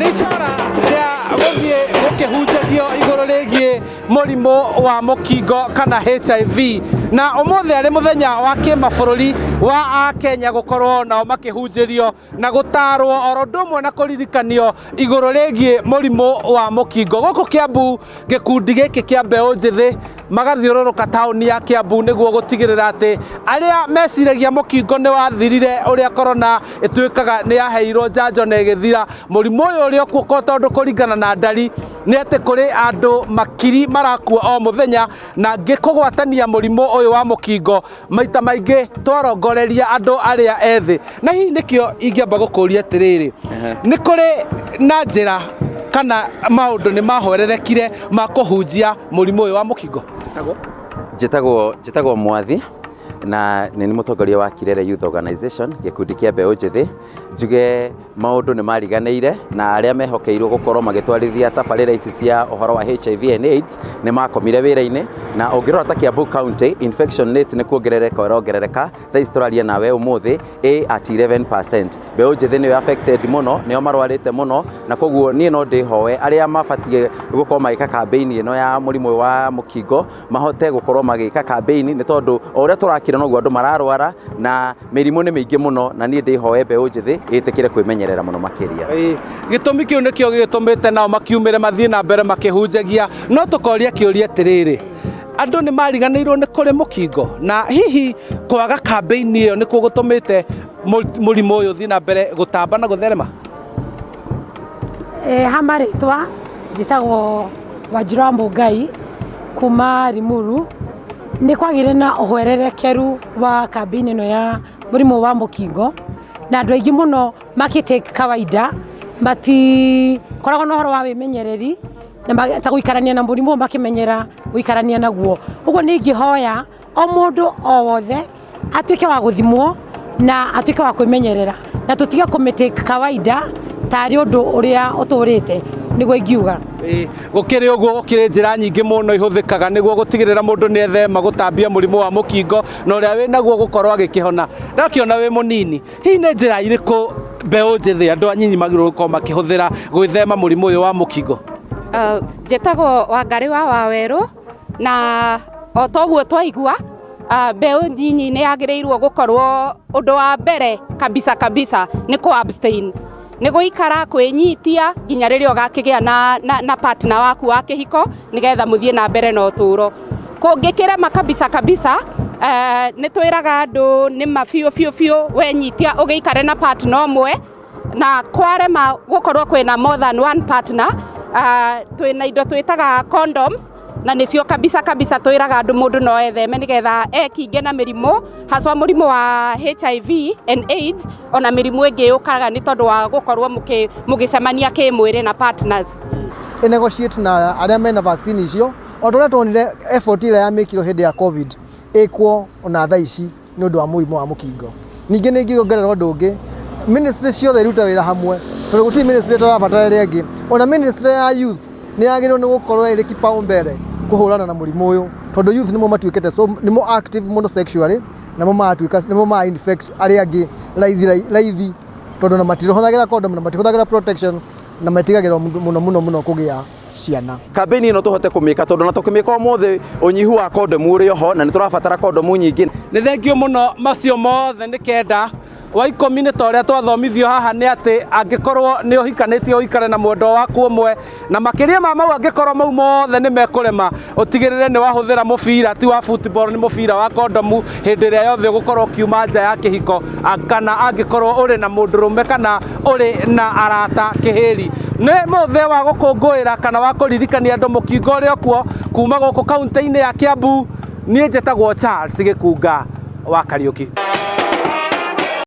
Nĩ icora rĩa gũthiĩ gũkĩhunjagio igũrũ rĩgiĩ mũrimũ wa mũkingo kana HIV, na ũmũthĩ arĩ mũthenya wa kĩmabũrũri wa Akenya gũkorwo nao makĩhunjĩrio na gũtarwo oro ũndũ ũmwe na kũririkanio igũrũ rĩgiĩ mũrimũ wa mũkingo. Gũkũ Kiambu, gĩkundi gĩkĩ kĩa mbeũ njĩthĩ magathiũrũrũka taũni ya Kiambu nĩguo gũtigĩrĩra atĩ arĩa meciragia mũkingo nĩ wathirire ũrĩa korona ĩtuĩkaga nĩ yaheirwo njanjo na ĩgĩthira, mũrimũ ũyũ ũrĩ okuo, tondũ kũringana na ndari nĩ atĩ kũrĩ andũ makiri marakua o mũthenya. Na ngĩkũgwatania mũrimũ ũyũ wa mũkingo maita maingĩ twarongoreria andũ arĩa ethĩ. Na hihi nĩkĩo ingĩamba gũkũria atĩrĩrĩ, nĩ kũrĩ na njĩra kana maũndũ nĩ mahwererekire ma kũhunjia mũrimũ ũyũ wa mũkingo? Njĩtagwo Mwathi na nĩ nĩ mũtongoria wa Kirere Youth Organization, gĩkundi kĩa mbeũ njĩthĩ. Njuge maũndũ nĩ mariganĩire na arĩa mehokeirwo gũkorwo magĩtwarithia tabarĩra ici cia ũhoro wa HIV and AIDS nĩ makomire wĩra-inĩ. Na ũngĩrora ta Kiambu County, infection rate nĩ kuongerereka ĩrongerereka. Thaa ici tũraria nawe ũmũthĩ ĩ at 11%. Mbeũ njĩthĩ nĩyo affected mũno, nĩo marwarĩte mũno, na koguo niĩ no ndĩhoe arĩa mabatiĩ gũkorwo magĩka campaign ĩno ya mũrimũ ũyũ wa mũkingo mahote gũkorwo magĩka campaign, nĩ tondũ o ũrĩa tũrakira noguo andũ mararwara na mĩrimũ nĩ mĩingĩ mũno. Na niĩ ndĩhoe mbeũ njĩthĩ ĩtĩkĩre kwĩmenyerera mũno makĩria. Ĩĩ, gĩtũmi kĩu nĩkĩo gĩgĩtũmĩte nao makiumĩre mathiĩ na mbere makĩhunjagia. No tũkoria kĩũria atĩrĩrĩ, andũ nĩ mariganĩirwo nĩ kũrĩ mũkingo, na hihi kwaga kambĩini ĩyo nĩkuo gũtũmĩte mũrimũ ũyũ ũthiĩ na mbere gũtamba na gũtherema? Ha marĩtwa njĩtagwo Wanjirũ wa Mũngai kuma Limuru. Nĩ kwagĩire na ũhwererekeru wa kambĩini ĩno ya mũrimũ wa mũkingo, na andũ aingĩ mũno makĩtake kawaida, matikoragwo na ũhoro wa wĩmenyereri na ta gũikarania na mũrimũ ũyũ, makĩmenyera gũikarania naguo. Ũguo nĩ ingĩhoya o mũndũ o wothe atuĩke wa gũthimwo na atuĩke wa kwĩmenyerera, na tũtige kũmĩtake kawaida tarĩ ũndũ ũrĩa ũtũrĩte, nĩguo ingiuga. Ĩĩ, gũkĩrĩ ũguo, gũkĩrĩ njĩra nyingĩ mũno ihũthĩkaga nĩguo gũtigĩrĩra mũndũ nĩ ethema gũtambia mũrimũ wa mũkingo na ũrĩa wĩ naguo gũkorwo agĩkĩhona. Ndakĩona wĩ mũnini, hihi nĩ njĩra irĩkũ mbeũ njĩthĩ, andũ anyinyi, magĩrĩirwo gũkorwo makĩhũthĩra gwĩthema mũrimũ ũyũ wa mũkingo? Njĩtagwo Wangarĩ wa Wawerũ, na o toguo twaigua, mbeũ nyinyi nĩ yagĩrĩirwo gũkorwo ũndũ wa mbere kabisa kabisa nĩ kũ abstain, nĩ gũikara kwĩnyitia nginya rĩrĩa ũgakĩgĩa na partner waku wa kĩhiko, nĩgetha mũthiĩ na mbere na ũtũũro. Kũngĩkĩrema kabisa kabisa, nĩ twĩraga andũ nĩ ma biũ biũ biũ wenyitia ũgĩikare na partner ũmwe, na kwarema gũkorwo kwĩna more than one partner, twĩna indo twĩtaga condoms, na nĩcio kabisa kabisa twĩraga andũ mũndũ no etheme nĩgetha ekinge na mĩrimũ, haswa mũrimũ wa HIV and AIDS, ona mĩrimũ ĩngĩ yũkaga nĩ tondũ wa gũkorwo mũgĩcemania kĩmwĩrĩ na partners. Negotiate na arĩa mena vaccine icio, o ta ũrĩa tuonire effort ĩrĩa yamĩkirwo hĩndĩ ya COVID ĩkwo ona thaa ici nĩ ũndũ wa mũrimũ wa mũkingo. Ningĩ nĩ ingĩongerera ũndũ ũngĩ, ministry ciothe irute wĩra hamwe, tondũ gũtirĩ ministry ĩtarabatara ĩrĩa ĩngĩ. Ona ministry ya youth nĩ yagĩrĩirwo nĩ gũkorwo ĩrĩ kipaumbele kũhũrana na mũrimũ ũyũ, tondũ youth nĩmo matuĩkĩte so nĩmo active mũno sexually, namo maratuĩka nĩmo ma infect arĩa angĩ raithi raithi, tondũ na matirahũthagĩra condom na matihũthagĩra protection na metigagĩrwo mũno mũno mũno kũgĩa ciana. Kambĩini ĩno tũhote kũmĩka, tondũ na tũkĩmĩka ũmũthĩ ũnyihu wa kondomu ũrĩ oho na nĩ tũrabatara kondomu nyingĩ. Nĩ thengio mũno. Macio mothe nĩ 9 wa 10, nĩ ta ũrĩa twathomithio haha nĩ atĩ angĩkorwo nĩ ũhikanĩtie, ũikare na mwendwa waku ũmwe, na makĩria ma mau, angĩkorwo mau mothe nĩ mekũrema, ũtigĩrĩre nĩ wahũthĩra mũbira, ti wa football, nĩ mũbira wa kondomu, hĩndĩ ĩrĩa yothe ũgũkorwo ũkiuma nja ya kĩhiko, kana angĩkorwo ũrĩ na mũndũrũme kana ũrĩ na arata kĩhĩri. Nĩ mũthĩ wa gũkũngũĩra kana wa kũririkania andũ mũkingo ũrĩa ũkuo. Kuma gũkũ kaunti-inĩ ya Kiambu, niĩ njĩtagwo Charles Gĩkunga wa Kariũki.